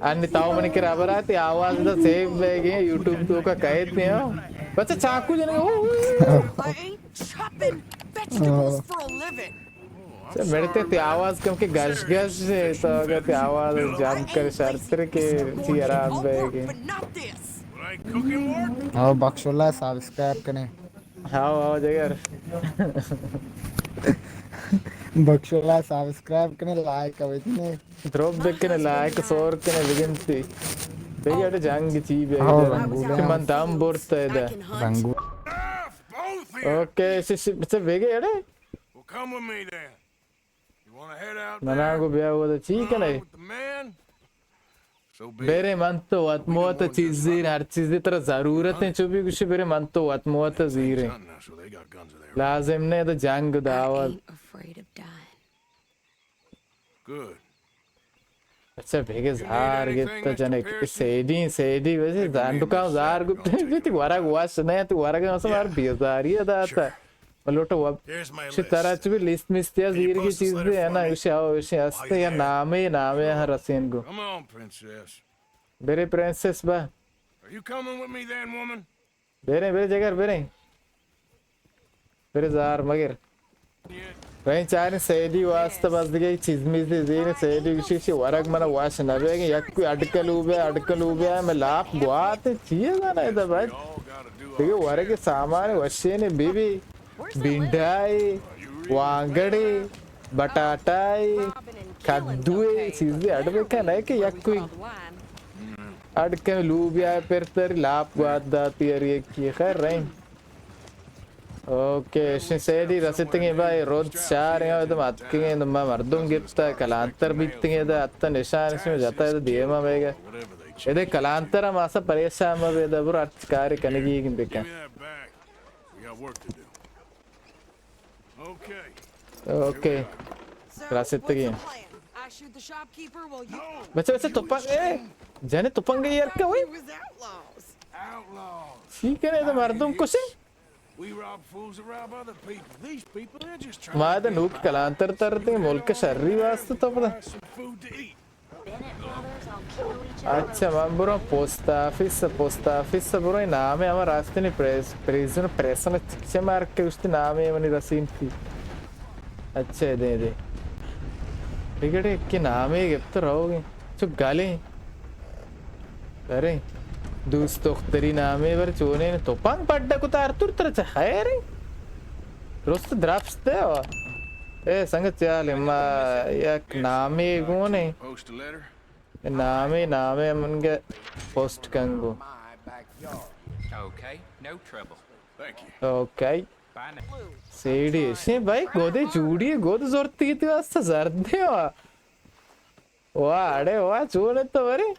انی تاو منی کرا برا، تی آواز دا سیو بیگے، یوٹیوب تو کا کہتے ہیں۔ بچہ چاکو جنے، او، او، او۔ I ain't chopping vegetables for a living. چہ مڑتے تی آواز کم کہ گش گش ہے، تو اگر تی آواز جام کر شرتر کے تی آرام بیگے۔ او بخش اللہ سبسکرائب کنے۔ ہاو، ہاو، جگر۔ بخش اللہ سبسکرائب کنے، لائک اویتنے۔ دروپ بکنے، لائک سور کنے، بگنتی۔ بگے اڑے جنگ چی بے ہاو، اڑے۔ رنگو کہ من دم برتا ہے دا۔ رنگو۔ اوکے، سے، سے، سے بگے اڑے۔ Well, come with me then. You wanna head out there? منا گو بیا وہ دا چی کنے؟ With the man? So be it. برے من تو وت موت چیزی، ہر چیزی ترا ضرورت ہے، چو بھی گوشی برے من تو وت موت زیرے۔ Lázim ne da jang dawat. I ain't afraid of dying. Good. اچھا، بیگے زار گپت جنک، سیڈی، سیڈی، ویسے زانڈو کا زار گپت، تی ورگ واش نہ، تی ورگ ہم سمار بیزاری داتا۔ ملوٹو وب، شی ترا چو بھی لیست مستیا زیر کی چیز دے ہے نا، وشی آو، وشی ہستے یا نامے، نامے ہر رسین گو۔ Come on, princess. برے پرنسس با۔ Are you coming with me then, woman? بریں، بریں جگر، بریں۔ برے زار مگر۔ رہیں چاریں سیڈی واسطہ بس دگہ چیز میز دے زیریں، سیڈی گوشی شی ورگ منا واش نہ بیگیں، یک کوئی اڈکلو بیا، اڈکلو بیا، میں لاپ گوات چیئے زانا ادا بھائی۔ دگہ ورگ سامان وشین بی بی، بینڈائی، وانگڑی، بٹاٹائی، کدوئی، چیزی اڈ بکن ہے کہ یک کوئی اڈ کن لوبیا پر تر لاپ گوات داتی ہر یکی۔ خیر رہیں۔ اوکے، اشیں سیڈی رسیتگیں بھائی، رود شار ہیں، ادم اتکگیں، ما مردم گپتا، کلانتر بیتگیں، دا اتن نشان اشیں جتا، دا دیما بیگا۔ ادے کلانتر ہم آسا پریشان مبے، دا برو ہرچ کارے کنگی گن بکن۔ اوکے۔ رسیتگیں۔ بچہ، بچہ، تپنگ، اے، جنے تپنگ یار کا ہوئی؟ چی کنے تو مردم کشے؟ ما دا نوک کلانتر تر دے ملک شری واسطہ تو پدا۔ اچھا، من برو پوسٹ آفیس، پوسٹ آفیس برو، نام ہے ہمارا راستنی پریس، پریزن، پریسن چکچے مارک کے اشتی نام ہے منی رسین تھی۔ اچھا، دے دے۔ بگڑے کہ نام ہے گپت رہو گے۔ چو گالے۔ ارے، دوست دختری نامے بر چونیں تپنگ پڈ کتا ارتور ترا چہ خیر ہے؟ درست درپس دے وا۔ اے سنگت چیال ما یک نامے گونے۔ نامے، نامے منگے پوسٹ کنگو۔ اوکے۔ سیڑی، شے بھائی گودے جوڑی گود زورتی تی واسطہ زردے وا۔ واہ، اڑے واہ، چون تو برے۔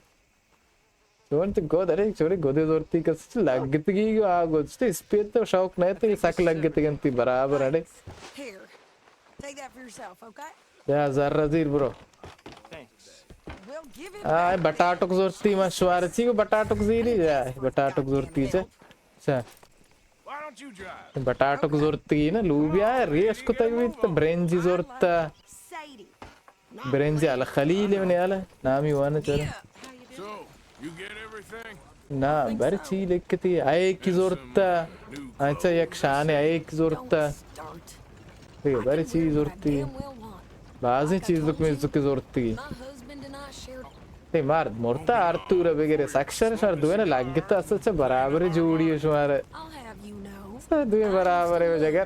چون تو گود، اڑے چوڑے گودے زورتی کس لگتگی، آ گود تو اسپیت تو شوق نہیں تی، سک لگتگنتی برابر، اڑے۔ Here. Take that for yourself, okay? یا زر زیر برو۔ We'll give it آ، back. بٹاٹک زورتی من شوار چی کو بٹاٹک زیری جا، بٹاٹک زورتی چا۔ اچھا۔ Why don't you drive? بٹاٹک زورتی نا، لوبیا ریش کو تک بیت، برنجی زورتا۔ Sadie. برنج الخلیل من یالا نامی وانا چرا۔ So, you get everything? نا، بر چی لکھتی، اے کی زورتا۔ اچھا، یک شان اے کی زورتا۔ بر چی زورتی؟ بازیں چیز زک می زک زورتی۔ تے مرد مرتا، ارتور بگرے سکشر شر دوین لگتا، اسا چا برابر جوڑی شمار۔ سا دوین برابر ہے جگر۔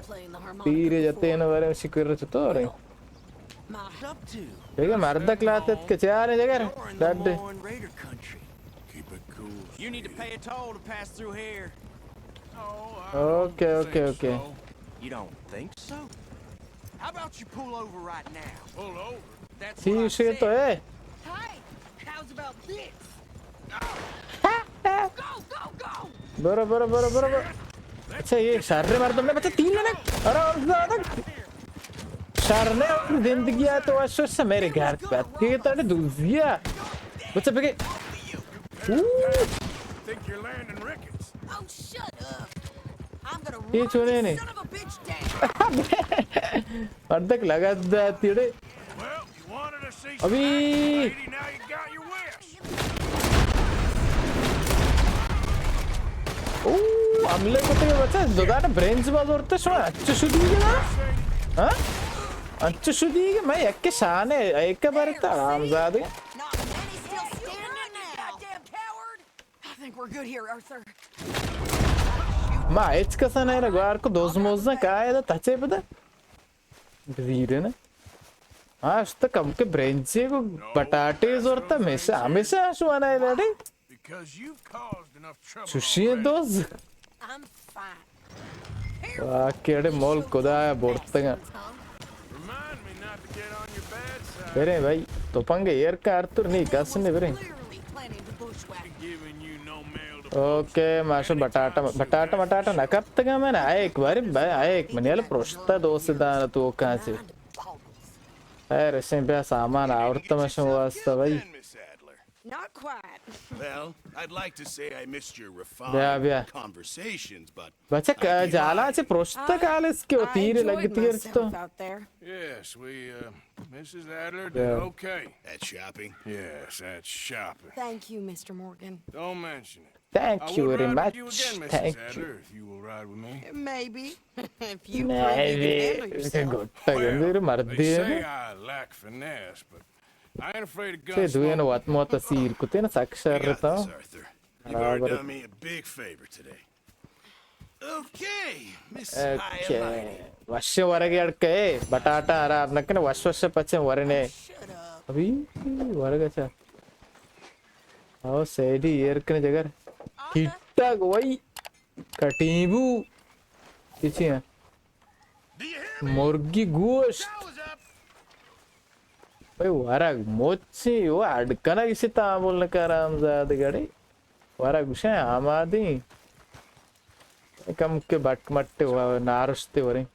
تیر جتے نہ برے شکر چطور ہے؟ دیگہ مردک لاتت کہ چیاریں جگر ڈڈ۔ You need to pay a toll to pass through here. Okay, okay, okay. You don't think so? How about you pull over right now? Pull over? That's what I said. تو ہے۔ Hey, how's about this? Go, go, go! برو، برو، برو، برو، برو۔ اچھا، یہ شر مردم نے بچہ تین نے۔ ارے اور زیادہ۔ شر نے اپنی زندگی ہے تو اشو سے میرے گھر پہ۔ یہ تو نے دوزیا۔ بچہ بگے۔ Think you're landing Ricketts. Oh, shut up. I'm gonna run this son of a bitch down. مردک لگت داتی ڑے۔ Well, you wanted to see some action, lady, now you got your wish. حملہ کتے بچہ، دو دانا برنج با زورتے شما، اچھا شدی گا؟ ہاں؟ اچھا شدی گا؟ میں یک شانے، ایک برتا، حرام زادے۔ ما ہچ کسا نہ گوار کو دوز موزن کائے دا تچے پدا۔ زیرے نا۔ ہاں، اشتا کم کے برنجے کو بٹاٹے زورتا، ہمیشہ، ہمیشہ شما نہ لڑے۔ چوشی دوز۔ واہ، کیڑے مول خدا ہے، بورتگا۔ بریں بھائی، تپنگ ایر کار تو نہیں، کس نہیں بریں۔ اوکے، ماشا بٹاٹا، بٹاٹا، بٹاٹا نہ کپتگا میں نا، ایک بار، ایک منی ال پروشتا دوست دان تو کہاں سے۔ اے رسیں بیا سامان آورتا میں شما واسطہ بھائی۔ Not quite. Well, I'd like to say I missed your refined بیا، بیا۔ Conversations, but بچک، I did جالا چہ پروشتہ کال اس کے تیر لگتی ہے تو۔ Yes, we, uh, Missus Adler did okay. At shopping? Yes, at shopping. Thank you, Mister Morgan. Don't mention it. Thank you very much. Thank you. If you will ride with me. Maybe. If you prove you can handle yourself. گٹا گندے مردے۔ They say I lack finesse, but I ain't afraid of guns. سے دوئیں وت موت سیر کتے نا سک شر تا۔ You got this, Arthur. You've already done me a big favor today. Okay, Miss High and Mighty. وش ورگ اڑکے، بٹاٹا حراب نکنے، وش وش پچے ورنے۔ Shut up. ابھی ورگ اچھا۔ او سیڈی ایر کنے جگر۔ ٹھیک ٹھاک وئی۔ کٹیبو۔ کچی ہیں؟ مرگی گوشت۔ بھئی ورگ مچی، وہ اڈ کنگ اسی تعامل نہ کر حرام زاد گڑی۔ ورگ گوشے آمادی۔ کم کے بٹ مٹے و نارشتے وریں۔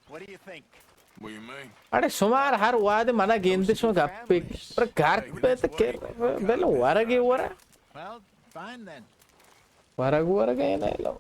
اڑے شمار ہر واد منا گیندے شما گپے۔ پر گھر پہ تو کہ بل ورگ ورگ۔ ورگ ورگ ہے نا لو۔